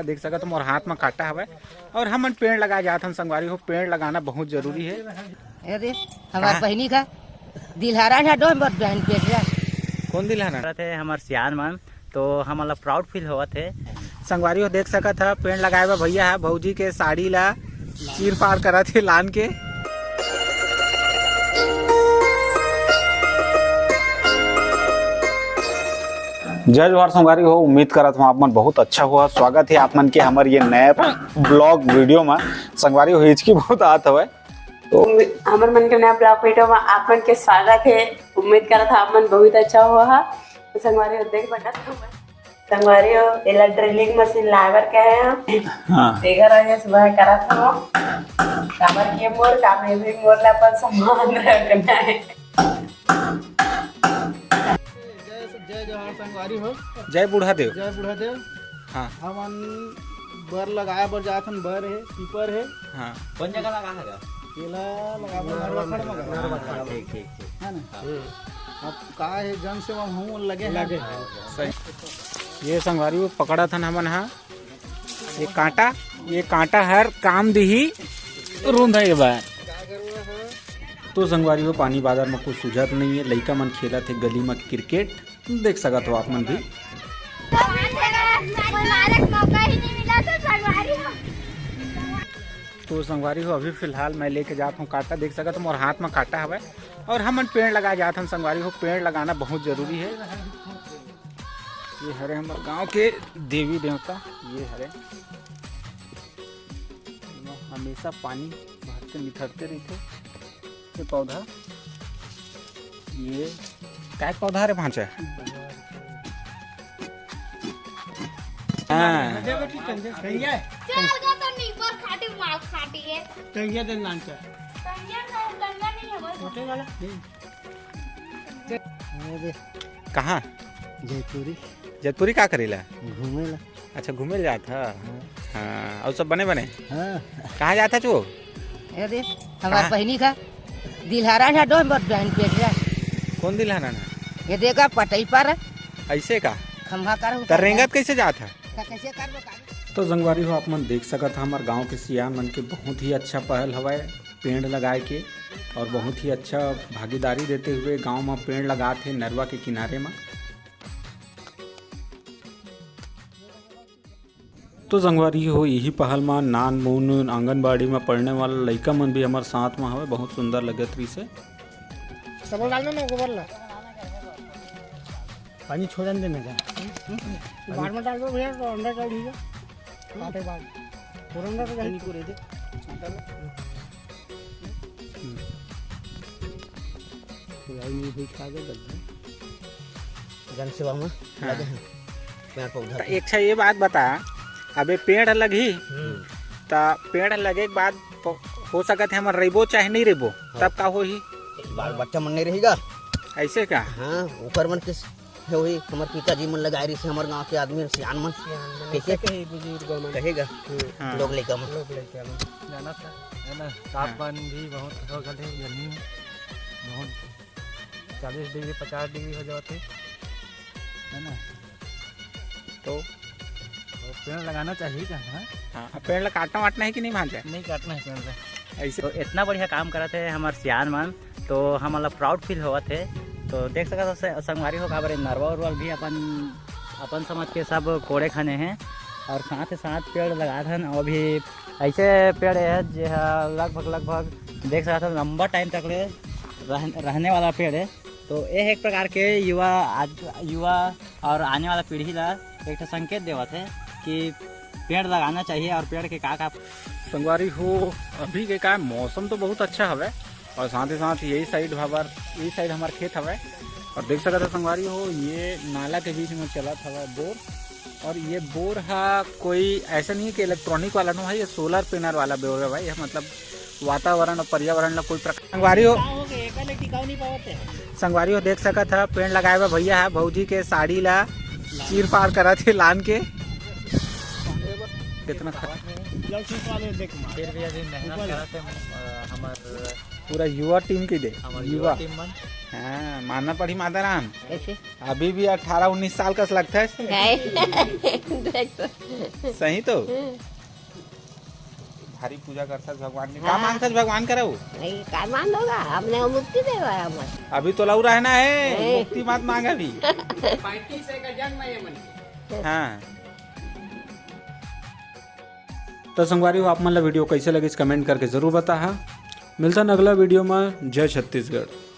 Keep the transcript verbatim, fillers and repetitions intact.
देख सकत हो मोर हाथ में कांटा हवय और हमन पेड़ लगाए जात हन संगवारी हो। पेड़ लगाना बहुत जरूरी है। अरे, हमार कहाँ? बहिनी का दिलहरा ना डोम बट बहन पेट रहा। कौन दिलहरा? करत हे हमर सियान मन, तो हमन ला proud feel होवत हे। संगवारी हो देख सकत ह, पेड़ लगाए बर भैया ह भौजी के साड़ी ला चीर फाड़ करत हे लान के। जय जोहार संगवारी हो, उम्मीद करत हूँ आप मन बहुत अच्छा हुआ। स्वागत है आप मन के हमर ये नए vlog video में। संगवारी हो हिचकी बहुत आत हवय, तो हमर मन के नया vlog video में आप मन के स्वागत है। उम्मीद करत हूँ आप मन बहुत अच्छा हुआ है। तो संगवारी हो देख सकत हो, संगवारी हो एला drilling machine लाए बर कहे हैं। हाँ। तेकर वजह से वह करत हो। काबर कि ये मोर काम है, भी मोर ला अपन सामान रखना है। जय, जय जोहार संगवारी हो। जय बूढ़ा देव। जय बूढ़ा देव। हाँ। हमन बर लगाए बर जात हन, बर है, पीपर है। हाँ। कौन जगह लगा है? केला लगा बर नरवा खड़ में लगा। हाँ, ठीक, ठीक, ठीक। है ना? हाँ। अब का है, जन सेवा में हूँ लगे हैं। लगे हैं। सही। ये संगवारी हो पकड़त हन हमन हा। ये कांटा, ये कांटा हर काम दिही रूंधा ये बार। तो संगवारी हो, पानी बादर में कुछ सुझात नहीं है। लइका मन खेलत हे गली में cricket, देख सकत हो आप मन भी। तो संगवारी हो, अभी फिलहाल मैं लेके जात हूँ कांटा, देख सकत हो मोर हाथ में कांटा हवय। और हमन पेड़ लगा जात हन संगवारी हो, पेड़ लगाना बहुत जरूरी है। ये हरे हमर गांव के देवी देवता, ये हरे हमेशा पानी भरते निथरते रहिथे। ये पौधा, ये काय पौधा रे भांचा? हाँ। चल गा तो नीबर खाटी माल खाटी है। टंगिया दे नान चा। टंगिया का टंगिया नहीं है बस। छोटे वाला। अरे। कहाँ? जयपुरी। जयपुरी का करेला? घूमेला। अच्छा, घूमे जात ह। हाँ। हाँ, और सब बने बने? हाँ। कहाँ जात ह तू? अरे, हमार कहाँ? बहिनी का दिलहरा ना डोम बट बहन पेट रहा। कौन दिलहरा ना? ये देखा पटई पर। ऐसे का? खम्भा कर त रेंगत कैसे जात ह? त कैसे कर बता? तो संगवारी हो, आप मन देख सकत ह, हमार गांव के सियान मन के बहुत ही अच्छा पहल हवय पेड़ लगाए के, और बहुत ही अच्छा भागीदारी देते हुए गांव में पेड़ लगात हे नरवा के किनारे में। तो संगवारी हो, यही पहल मा नान मुन आंगनबाड़ी मा पढ़ने वाला लइका मन भी हमर साथ मा हवे, बहुत सुंदर लगत रहिसे। डबल डालना ना, गोबर ला। पानी छोड़न देना का? बाढ़ में डाल दो भैया, तो अंदर डाल दीजिए। काटे बाद। पूरा अंदर तो पानी को दे दे। हम्म। तो भाई, मुंह भी खा गए, गड्ढा। जन सेवा में हाँ। लगे हैं पेड़ पौधा त पे। अच्छा, ये बात बता, अबे पेड़ लगही, हम्म। त पेड़ लगे के बाद प-, हो सकत है हमर रहिबो चाहे नहीं रहिबो, हाँ। तब का होही? बाल बच्चा मन नहीं रहेगा। ऐसे का? हाँ, ऊपर मन किस होही, हमर पिताजी मन लगाए रहिसे, हमर गांव के आदमी सियान मन। सियान मन, ठीक है? ऐसे कही बुजुर्ग मन। कहेगा। हम्म। हाँ। लोग लइका मन। लोग लइका मन। जाना था, है ना? हाँ। तापमान भी बहुत हो गए, गर्मी में बहुत चालीस डिग्री, पचास डिग्री हो जाते, है ना? तो तो पेड़ लगाना चाहिए क्या, हाँ? हाँ, अब पेड़ ला काटना वाटना है कि नहीं भांचा? नहीं काटना है पेड़ ला। ऐसे तो इतना बढ़िया काम करत हे हमर सियान मन, तो हमन ला proud feel होवत हे। तो देख सकत हो से-, संगवारी हो, काबर नरवा उरवा भी अपन, अपन समझ के सब कोड़े खाने हैं। और साथ ही साथ पेड़ लगात हन, वो भी ऐसे पेड़ है जे ह लगभग, लगभग देख सकत हो लंबा time तक ले रह-, रहने वाला पेड़ है। तो ये एक प्रकार के युवा, आज युवा और आने वाला पीढ़ी ला एक ठो संकेत देवत है कि पेड़ लगाना चाहिए और पेड़ के का का। संगवारी हो, अभी के का मौसम तो बहुत अच्छा हवे और साथ ही साथ यही side हमार, यही side हमार खेत हवे और देख सकत हो संगवारी हो, ये नाला के बीच में चलत हवे बोर। और ये बोर हा कोई ऐसा नहीं है कि electronic वाला नो है, ये solar panel वाला बोर है भाई। ये मतलब वातावरण और पर्यावरण ला कोई प्रकार। संगवारी हो, का हो गए? एकर ले टिकाऊ नहीं पावत है। संगवारी हो, देख सकत ह, पेड़ लगाए बर भैया ह भौजी के साड़ी ला चीर फाड़ करत हे लान के। कितना खत- लव सीट वाले देख मार। फिर भी अभी मेहनत ऊपर। करत हे, अ, हमर पूरा युवा team के दे, हमर युवा। युवा team मन। हाँ, मानना पड़ी माता राम। कैसे? अभी भी अठारह उन्नीस साल कस लगथस। नहीं। देख तो। सही तो। भारी पूजा करथस भगवान के, का मांगथस भगवान करा? नहीं, का मान होगा? हमने वो मुक्ति देवा है हमर। अभी तो लऊ रहना है, नहीं। मुक्ति मत मांगा अभी। पैंतीस का जन्म है ये मन के। हाँ। तो संगवारी हो, आप मन ला वीडियो कैसे लगिस, कमेंट करके जरूर बताहा। मिलथन अगला वीडियो में। जय छत्तीसगढ़।